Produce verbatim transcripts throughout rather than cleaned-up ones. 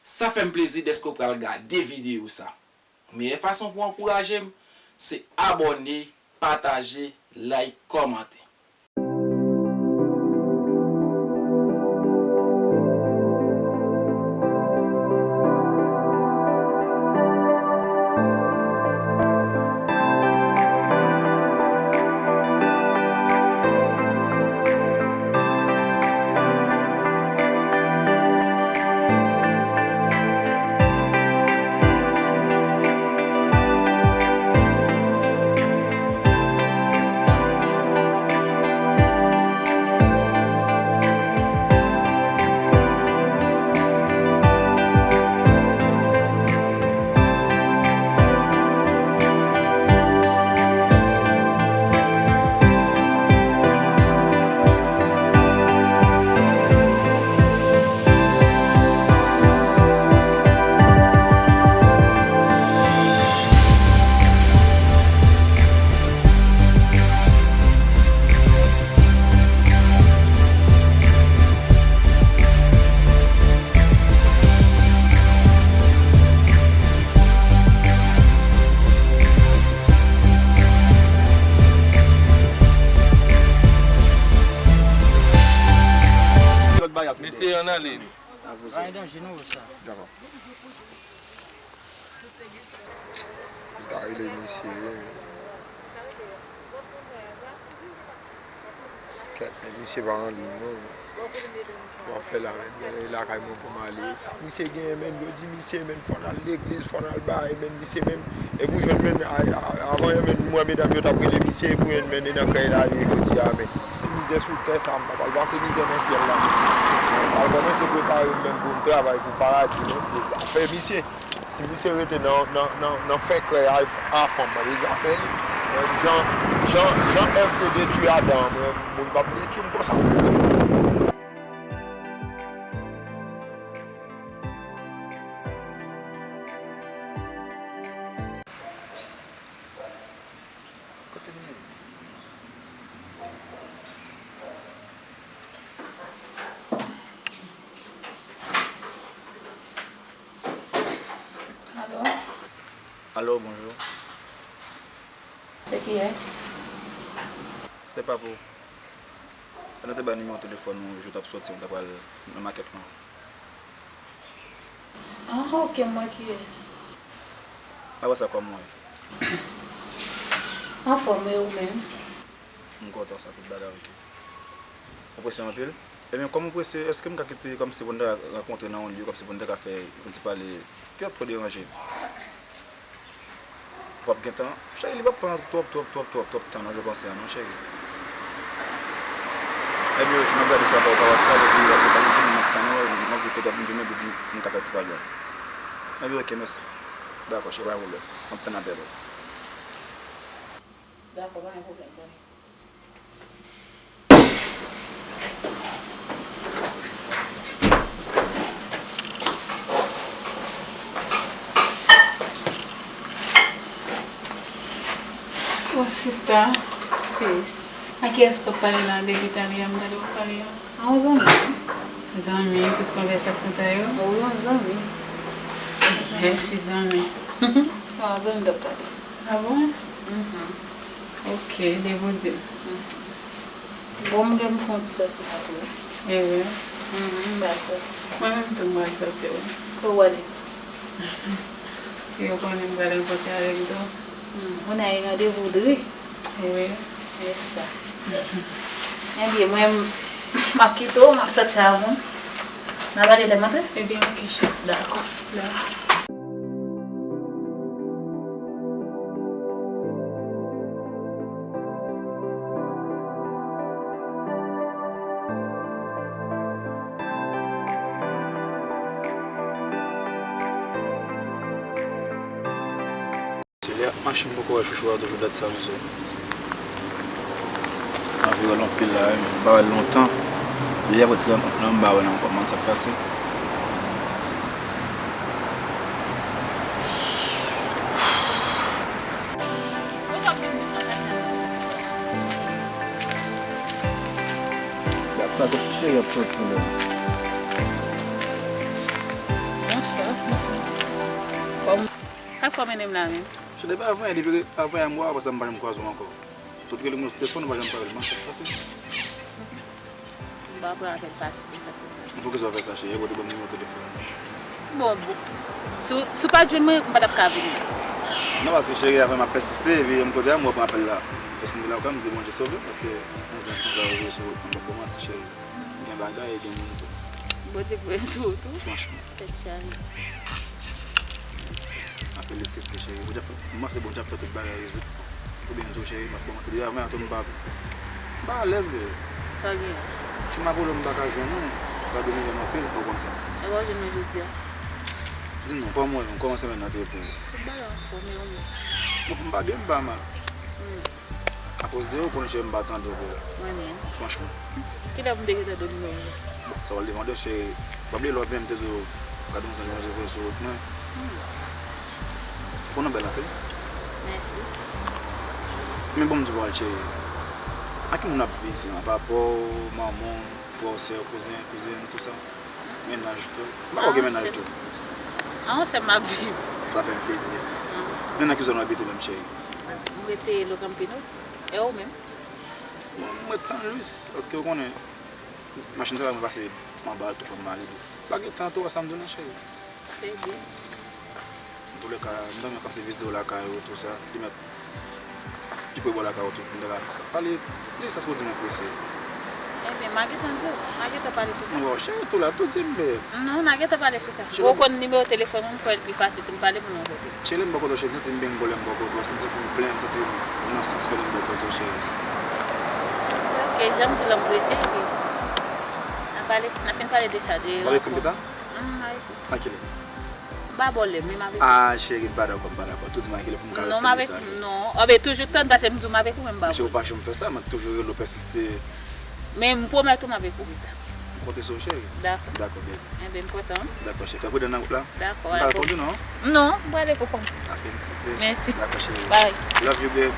Sa fè m plezi dèske w pral gade videyo sa. Meyè fason pou w ankouraje m, se abòne, pataje, like, kòmante. Mesye, ann ale. Pa gen danje non, sa. Dakò. M ta rele misye, wi, men. Kèt, men misye pa an liy, non, men. Sa w ap fè la, men, genlè e lakay mwen pou m ale. Sa misye genyen, men, yo di misye, men, fò n al legliz, fò n al bay, men, misye, men, e pou jwenn, men, a, a, avan yè, men, m wè medam yo t ap rele misye, e pou jwenn, men, e nan kay la, ye, yo di a, men. Mizè sou tè sa, m pa pral pase mizè nan syèl la. M pral kòmanse prepare m menm pou m travay pou paradi, men, e zafè misye. Si misye rete nan, nan, nan, nan fè krèy a, a fanm nan, e zafè li. Men jan, jan, jan Èv te detwi Adan, men, moun p ap detwi m konsa, mon frè. Kote nou ye? Alo? Alo, bonjou. Se kiyès? Se Papo. Lè nou te bay nimewo telefòn ou, jou t ap soti, nou ta pral nan makèt lan. Ah, ok, m wè kiyès. Apre sa, kòman w ye? Anfòm, e ou menm? M kontan sa, tout bagay ok. Ou prese anpil? Ebyen, kòm ou prese, èske m ka kite kòmsi pou n ta rankontre nan yon lye, kòmsi pou n ta ka fè yon ti pale ki p ap twò deranje? Ou p ap gen tan? Cheri, li p ap pran twòp, twòp, twòp, twòp, twòp tan nan je panse a non, cheri. Ebyen, ok, m ap gade sa pa, pa WhatsApp, epi apre, pa bezwen m ap tann ou, m ap di w petèt m jwenn ou, epi m ka fè ti pale a. Ebyen, ok, mèsi. Dakò, cheri, pa gen pwoblèm. M ap tann apèl ou. Dakò, pa gen pwoblèm, bòs. Oh, sista. Sis. A kiyès w t ap pale la depi talè a, m tande w ap pale a? A yon zanmi. Zanmi, tout konvèsasyon sa yo? Wi, yon zanmi. Mèsi, zanmi. A yon zanmi m t ap pale. Ah bon? Mhm. Ok, depi w di m. Mhm. Bon, m gen m fè yon ti sòti la tou wi. E vre? Mhm, m pral sòti. Mwen menm tou m pral sòti wi. Kote w ale? Yo konnen m pral rankontre avèk Dò. Hmm, ou nan yon randevou dri. E vre? E sa. Ebyen, mwen, m ap kite w, m ap sòti avè w. N a pale lè m antre? Ebyen, ok, cheri. Dakò. Dakò. Se lè ap mache m poko wè chouchou a toujou dat sa, mesye. M anvi wè l anpil la wi, men m pa wè l lontan. Depi apre ti rankont lan, m pa wè l ankò. M konn sa k pase. Y ap sa, tout cheri ap soti menm. Bonswa. Bon, sa k fè w mennen m la menm? Cheri, pa vre, depi avan yè m wè w, apre sa m pa janm kwaze w ankò. Tout rele m sou telefòn, ou pa janm pale m, sa k pase? M pa pran apèl fasil, e sa k fè sa. Poukisa w fè sa, cheri? Ou te ban m nimewo telefòn ou. Bon, bon. Si w, si w pa t jwenn mwen, m pa t ap ka vini. Non, paske cheri, avè m ap pèsiste, epi m kote a, m wè pran apèl la. M fè siy m di lakay, m di Bondye sove, paske yon zen konsa yo voye sou wout mwen, m p ap ba w manti, cheri. Gen bagay, gen moun tou. Bondye voye m sou wout ou? Franchman. Tèt chaje. Apele se vre, cheri. Bondye ap fè, m panse Bondye ap fè tout bagay rezoud. Fò byen di w, cheri, m ap kòmanse depi avan yè tou, m pa, m pa alèz, bebe. Sa w genyen? Ti mapolo m pa ka jwenn ou, sa domine m anpil, ou konn sa. E w jwenn mwen jodi a? Di m non, kòman w ye menm? Kòman semèn nan te ye pou ou? Tout bagay anfòm, e ou menm? Bon, m pa byen, m pa mal. Hmm. Akoz de ou, konnen cheri, m pa tande w pou la. Mwen menm. Franchman. Kilè pou m te gentan do nimewo w? Bon, sa w al devan de cheri. Pa bliye lè w ap vini m te di w, gade yon zanj manje voye sou wout mwen. Hmm. Ou konnen w bèl anpil. Mèsi. Men bon, m di w al cheri. Ak ki moun ap viv isi a? Papa w, manman w, frè w, sè w, kouzen, kouzin, tout sa? Mennaj tou? M pa kwè w gen mennaj tou. A yon sèl m ap viv. Sa fè m plezi. A yon sèl. Men nan ki zòn w abite menm cheri? M rete Lokanpino. E ou menm? Bon, m ret San Luis, paske ou konnen, machin travay mwen pase anba tou pou m ale tou. Pa gen tan tou, sa m di w non, cheri. Se byen. Antouleka, m ta renmen pase vizite w lakay ou, tou sa. Li mèt pi pre bò lakay ou tou, pou m ta ka pale plis, paske ou di mwen prese. Ebyen, m a gentan di w, m a gentan pale sou sa. Bon, cheri, tou la, tou di m, men. Non, n a gentan pale sou sa. Cheri, ou konn nimewo telefòn ou, m kwè l pi fasil pou n pale pou nou kote. Cheri, m bò kote w, cheri, m santi m byen gole, m bò kote w, m santi m plen, m santi m nan sans fè lè m bò kote w, cheri. Ok, jan m di w la, m prese, epi n a pale, n a fin pale de sa, de rankont. N a pale konpita? Mm, n a pale. Nan kilè? M pa ba w lè m, men m avèk ou. Ah, cheri, m pa dakò, m pa dakò. Tou di m a kilè pou m ka ret tann mesaj ou. Non, m avèk ou, non. Anben, toujou tann, paske m di w m avèk ou, men m pa ba w lè. Cheri, ou pa janm fè sa, m ap toujou rele w, pèsiste. Men m pwomèt ou m avèk ou pita. M konte sou ou, cheri. Dakò. Dakò, baby. Enben, m kontan. Dakò, cheri. Fè pridan nan wout la. Dakò, m pa reponn ou non. Non, m prale pou kò m. Ah, felisite. Mèsi. Dakò, cheri. Bye. Love you, babe.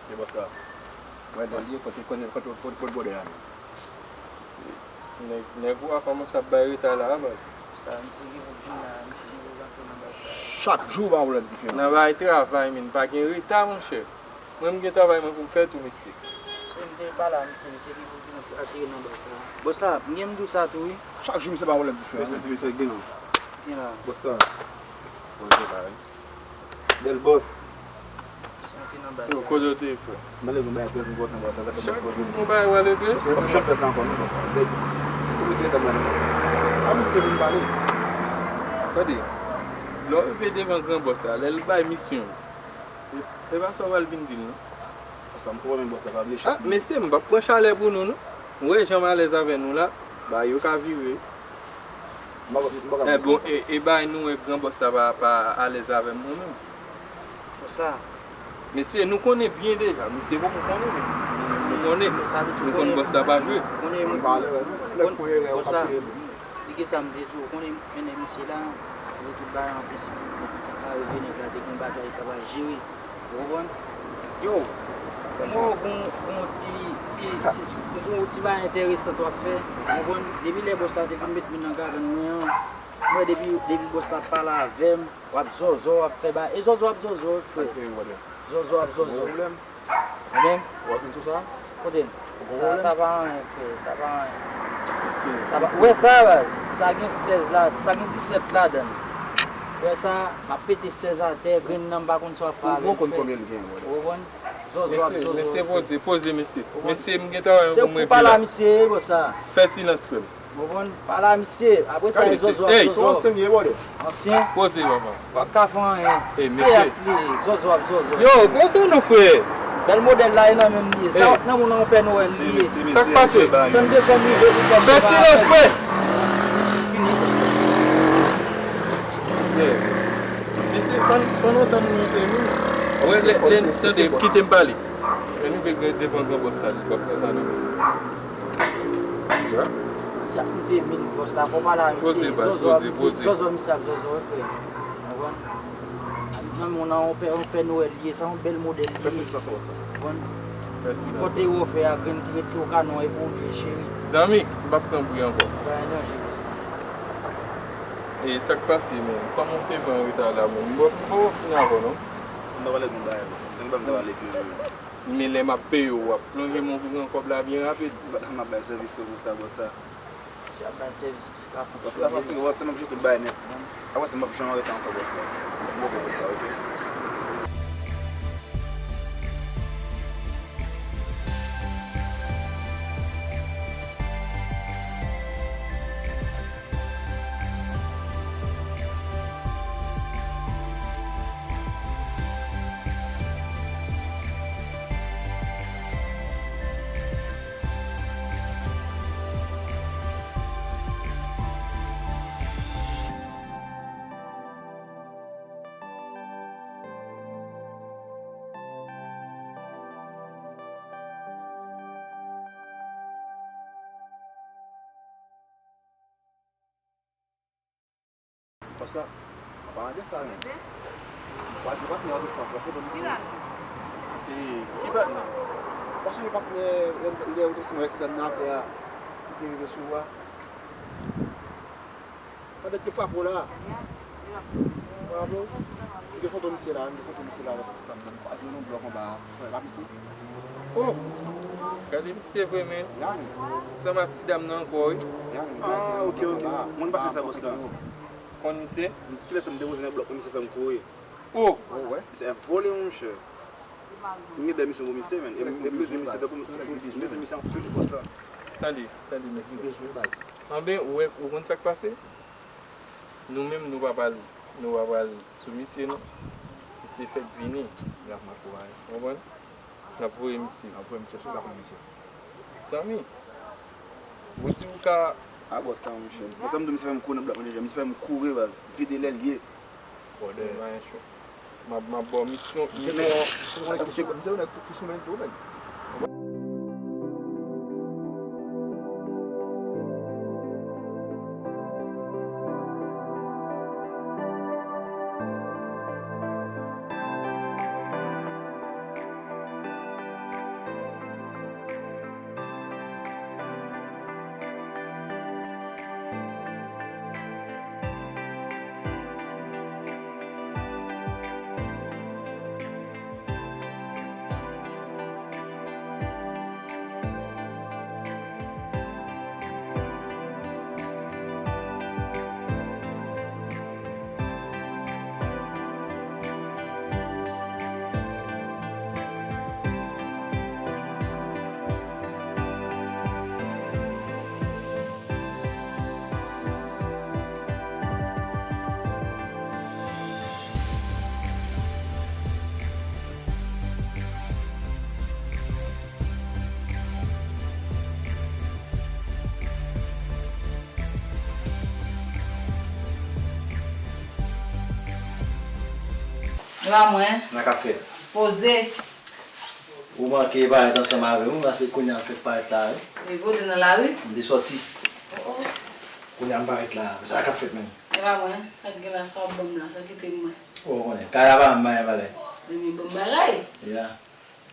E bòs la. Mwen, dan li, kote, kote, kote, kote, kote bòdè a, non? Nèg, nèg ou a kòmanse ap bay reta la, baz. Sa, misye gen pou vin la, misye gen pou rantre nan baz sa. Chak jou, ba yon lòt diferan. Nan bay travay, men pa gen reta, monchè. Mwen, m gen travay mwen pou m fè tou, mesye. Se m te pale a misye, misye gen pou vin atire nan baz sa. Bòs la, m gen m di w sa tou, wi. Chak jou, misye ba yon lòt diferan. Mesye di misye gen non. Gen la. Bòs la. Bòs la, wi. Bèl bòs. Yo, kote w te ye, frè? Mwen leve yon bagay trè enpòtan, bòs, sa fè bèl koze. Chak jou gon bagay w a leve? Bòs, m p ap janm fè sa ankò, non, bòs. Dèyè, ou mete etan mwen, bòs. A misye vin pale. Tande, lè w rive devan gran bòs la, lè l bay misyon, e, e pa sa w pral vin di l, non. Bòs la, m konprann, men bòs la pa vle chak moun. Ah, mesye, m p ap pran chalè pou nou, non. Ou wè jan m alèz avè nou la, bagay yo ka vire. M pa, m pa ka fè sa ankò. Eh, bon, e, e bagay nou wè gran bòs la pa, pa alèz avè m, mwen menm. Bòs la. Mesye, nou konnen byen deja. Mesye poko konnen, men nou, nou konnen. Nou konn bòs la pa jwe. Konnen, mwen pale, nèg fè erè, ou pa peye l. Li gen sa m te di w, konnen mennen misye la, yo tout bagay an prensip, sa ka rive nèg la te gen bagay li kapab jere. Ou konprann? Yo, m wè w gon, gon ti, ti, ti, gon ti bagay enteresan w ap fè. Ou konprann? Depi lè bòs la te fin met men nan gagann mwen an, m wè depi, depi bòs la ap pale avè m, w ap zòzò, w ap fè bagay. E zòzò w ap zòzò, frè. Zòzò w ap zòzò. Ou menm? Ou ap vin sou sa? Kote l? Sa, sa pa anyen, frè. Sa pa anyen. Sa pa, ou wè sa, baz? Sa gen sèz la, sa gen disèt ladan l. Ou wè sa? M ap pete sèz atè, grenn nan m pa konn sa w ap pale l, frè. Ou konn konbyen l gen, brother? Ou konprann? Zòzò ap zòzò, frè. Mesye, mesye, poze, poze, mesye. Mesye, m gen travay pou m regle la. Se pou pale a misye, bòs la. Fè silans, frè m. Ou konprann? Pale a misye. Apre sa, e zòzò ap zòzò. Ansyen. Poze, papa. W ap ka fè anyen. Ey, mesye. Teyat li ye. Zòzò ap zòzò. Yo, poze non, frè. Bèl modèl la, e nan men m li ye. Sa nan moun nan yon Pè Nwèl li ye. Sa k pase? Tann desann rive pou kòm. Fè silans, frè. Fini. Mesye, fò n, fò nou tann nou termine. Wè, lè, lè, tande, kite m pale. Lè nou vin devan gran bòs la, li p ap fè sa non. Misye ap koute min bòs la, fò pale a misye. Zòzò ap, misye, zòzò misye ap zòzò, wi, frè. Ou konprann? Nan men w nan yon Pè, yon Pè Nwèl li ye, se yon bèl modèl li ye. Ou konprann? Nenpòt erè w fè a, grenn ki ret lo kanon e pou li, cheri. Zanmi, m p ap pran bri ankò. Bay enerji, boss la. E sa k pase, menm? Kòman w te pran reta la, menm? M pa, m pa wè w fin avè w, non? Sa m ta pale moun bagay, boss. Tank m pa m ta pale pi, menm. Men lè m ap peye w, w ap plonje m yon kou pran kòb la byen rapid. M pa t ka m ap bay sèvis tou, boss la, boss la. Si w ap bay sèvis, misye ka fè. Boss la fatige, boss la, m ap jete tout bagay nèt. Apre sa, m p ap janm rete ankò, boss la. M p ap fè sa, ok? Bòs la, an palan de sa, men. Kwaze patnè an tou fò, pran foto misye. E, ki patnè? Ou pa sonje patnè, lè, lè ou te sou rèstan nan atè a, ki te rive sou ou a? Pandan te frape w la. Frape w? M gen foto misye la, m gen foto misye la avèk ansanm nan. Pase nou blòk anba a. Wè, pa misye? Oh! Gade misye vre, men. Ansanm ak ti dam nan ankò, wi. Ah, ok, ok. Mwen pa konn sa, bòs la. Konn misye? Kilè sa m te poze nan blòk, misye fè m kouri. Oh! Misye ap vole, monchè. M gen de misyon pou misye, men. E m bezwen misye tankou m bezwen misye anpil, bòs la. Tande, tande, mesye. Anben, ou wè, ou konn sa k pase? Nou menm, nou pa pral, nou pa pral sou misye, non. Misye fèk vini, l ap makoray. Ou konprann? N ap voye misye. N ap voye misye, si w pa konn misye. Zanmi, ou di ou ka. A bòs la, monchè. Bòs la, m di w, misye fè m kouri nan blòk mwen deja. Misye fè m kouri, baz. Vide lè l ye. Bòdè, pa gen cho. M ap, m ap ba w misyon, misyon. Misye, misye, misye, misye, Epa mwen. Sa k ap fèt? Poze. Ou manke parèt ansanm avè m, wi, paske kounye a m fèk parèt la, wi. Li vole nan lari? M te sòti. Oh, oh. Kounye a m parèt la, sa k ap fèt menm? Epa mwen, sa k gen la, sa w ap ban m la, sa kite m mwen. Ou konnen, kay la pa m, pa gen bagay. Ebyen, ban m bagay. Ya.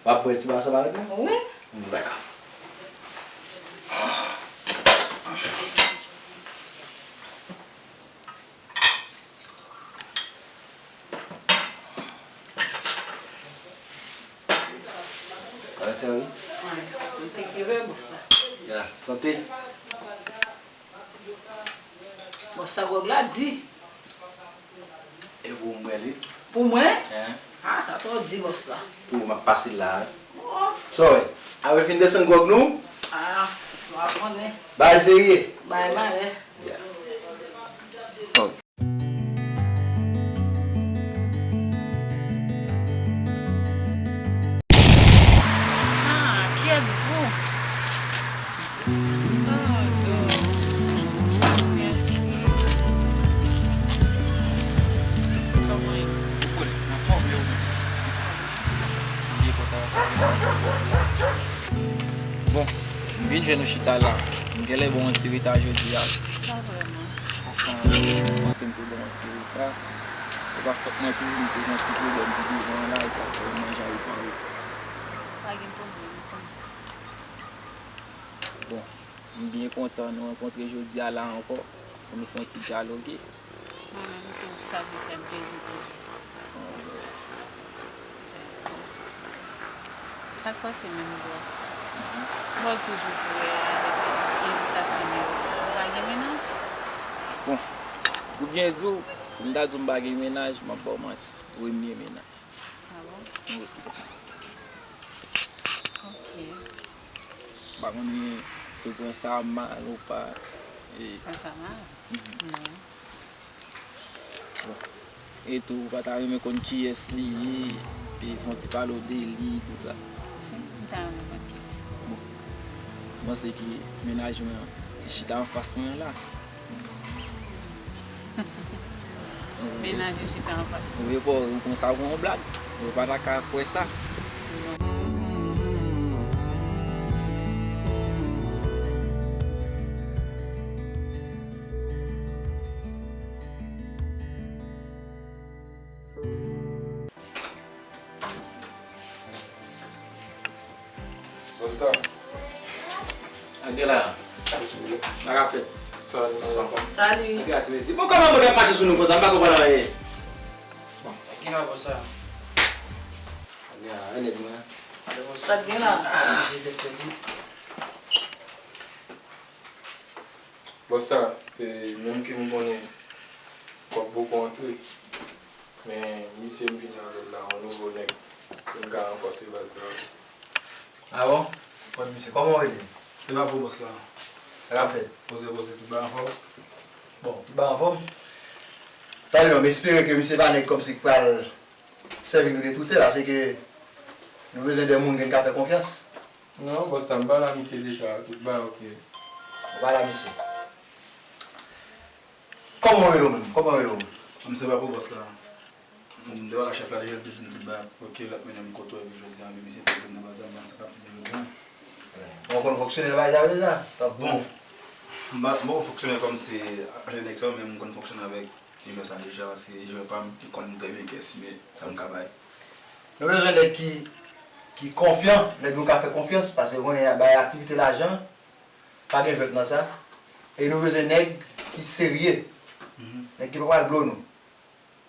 W ap bwè ti bagay sa parèt la? Wi. Hmm, dakò. Pral sèvi? Wi. Mwen te ki vè bòs la. Ya, sante. Bòs la, gwòg la di. E pou mwen li. Pou mwen? Hein? Ah, sa twò di, bòs la. Pou mwen, m ap pase la, hein? Oh. Sa w wè? Apre fin desann gwòg nou? Ah, w a konnen. Bagay serye. Bagay malè. Yeah. Ah, qui êtes-vous? Pardon. Merci. Kòman e? Bon, m vin jwenn ou chita la. M genlè ba w yon ti reta jodi a. Pa vrèman. Bon, m panse m te ba w yon ti reta. Se pa fòt mwen tou, m te gen yon ti pwoblèm pi devan an la, e sa fè manje a rive an reta. Pa gen pwoblèm, m konnen. Bon. M byen kontan nou rankontre jodi a la ankò pou nou fè yon ti dyaloge. Mwen menm tou, sa vin fè m plezi toujou. Chak fwa se menm bò. Bò toujou prè avèk envitasyon yo. Ou pa gen mennaj? Bon, pou byen di w, si m ta di w m pa gen mennaj, m ap ba w manti. Premye mennaj. Ah bon? Wi. Ok. M pa konnen si w pran sa mal ou pa. E, Pran sa mal? Non. Bon. E tou, ou pa ta renmen konn kiyès li ye, e fè yon ti pale w de li, tou sa. Si, m ta renmen konn kiyès. Bon. M panse ke mennaj mwen an, li chita anfas mwen an la. Mennaj ou chita anfas. Ou wè, bon, ou pran sa pou yon blag. Ou pa ta ka kwè sa. Bòs la. Antre la. Sa k ap fèt? Sa nou ansanm. Salut. Antre la, ti mesye. Bon, kòman mwen ap mache sou nou konsa? M pa konprann anyen. Bon, sa ki la, bòs la? Antre la, antre mwen. Ale, bòs Sa k gen la? Manje tèt fèt wi. Bòs la, e, menm ke m konnen kòb poko antre, men misye m vini avè l la, yon nouvo nèg, pou n ka ranfòse baz la. Ah bon? Kòd misye, kòman w rele? Se pa pou bòs la. Sa k ap fèt? Poze, poze, tout bagay anfòm. Bon, tout bagay anfòm. Tande non, m espere ke misye pa nèg kòmsi k pral sèvi nou de toutè, paske nou bezwen de moun ke n ka fè konfyans. Non, bòs la, m pale a misye deja, tout bagay oke. Ou pale a misye. Kòman w rele w menm? Kòman w rele w menm? M se pa pou bòs la. M te pale a chèf la deja, l te di m tout bagay oke, l ap mennen m kote w epi jodi a, men misye te di m nan baz la, m pa konn sa k ap pase jodi a. Bon, w konn fonksyone nan bagay sa yo deja? Tank bon. M pa m poko fonksyone kòm se ajan nèg sa yo, men m konn fonksyone avèk ti jwè sa deja, se jwè pa m, li konn trè byen kiyès m ye, sa m ka bay. Nou bezwen nèg ki, ki konfyan, nèg nou ka fè konfyans, paske ou konnen bay aktivite lajan, pa gen jwèt nan sa. E nou bezwen nèg ki serye, nèg ki pa pral blo nou.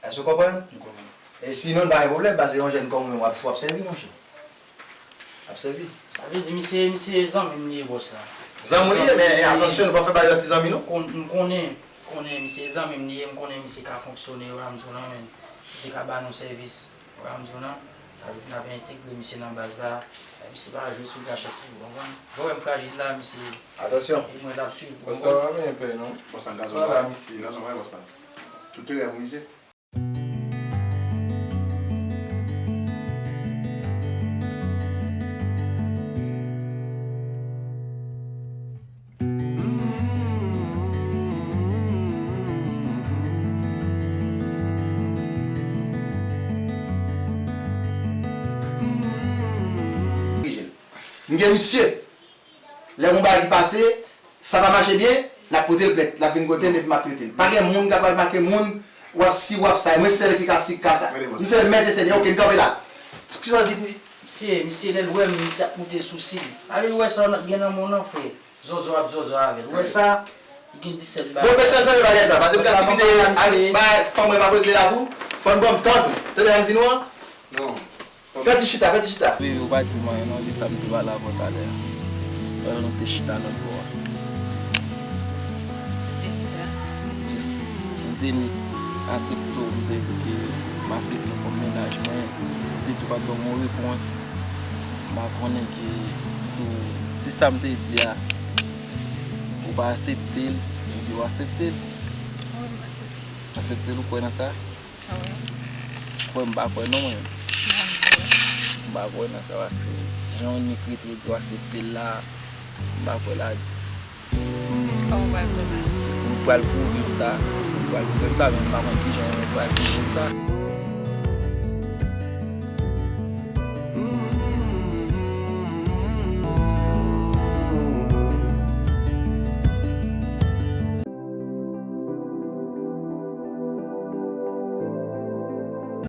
Èske w konprann? M konprann. E sinon, n pa gen pwoblèm, paske yon jèn kòm ou menm, w ap, w ap sèvi, monchè. W ap sèvi. Sa vle di misye, misye zanmi m li ye, bòs la. Zanmi w li ye, men atansyon, nou pa fè bagay ti zanmi, non. Kon, m konnen, konnen misye zanmi m li ye, m konnen misye ka fonksyone, w a m di w nan men, misye ka ba nou sèvis, w a m di w nan. Sa vle di n ap entegre misye nan baz la. Misye pa jwe sou gachèt li, w konprann? Jan w wè m frajil la, misye. Atansyon. E mwen l ap swiv, w Bòs la konprann? pa menm pè, non. Bòs la, m ka zon mwen, bòs la. Tout terè pou misye. M gen misye. Lè gon bagay ki pase, sa pa mache byen, n ap pote l plent, l ap vin kote m epi m ap trete l. Pa gen moun k ap al make moun, w ap si, w ap sa, e mwen sèl ki ka si, ka sa. M sèl mèt e sènyè, oke, n kanpe la. Kisa w di? Misye, misye lè l wè m, misye ap moute sousi l. Ale l wè sa w gen nan men w nan, frè. Zozo ap zozo avè l. Ou wè sa? Li gen disèt bagay. Bon, mesye, ann fèmen bagay sa, paske m ka kite bay fanm mwen m ap regle la tou. Fò n ban m tan tou. Tande sa m di nou an? Non. Fè ti chita, fè ti chita. Wi, ou pa di m anyen non de sa m te pale avè w talè a. Pandan nou te chita lòt bò a. Jis, m te ni aksepte w, m te di w ke m aksepte w kòm mennaj mwen. Ou te tou pa t ban m yon repons. M pa konnen ke sou, si sa m te di a, ou pa aksepte l, oubyen w aksepte l. Wi, m aksepte. Aksepte l, ou kwè nan sa? Wi. Kwè m pa kwè non mwen. Non, m kwè. M pa kwè nan sa paske jan w nik rete w di w aksepte l la, m pa kwè la. Kòman w pral pwouve m? Ou pral pwouve m sa. Ou pral pwouve m sa, men m pa konn kijan ou pral pwouve m sa.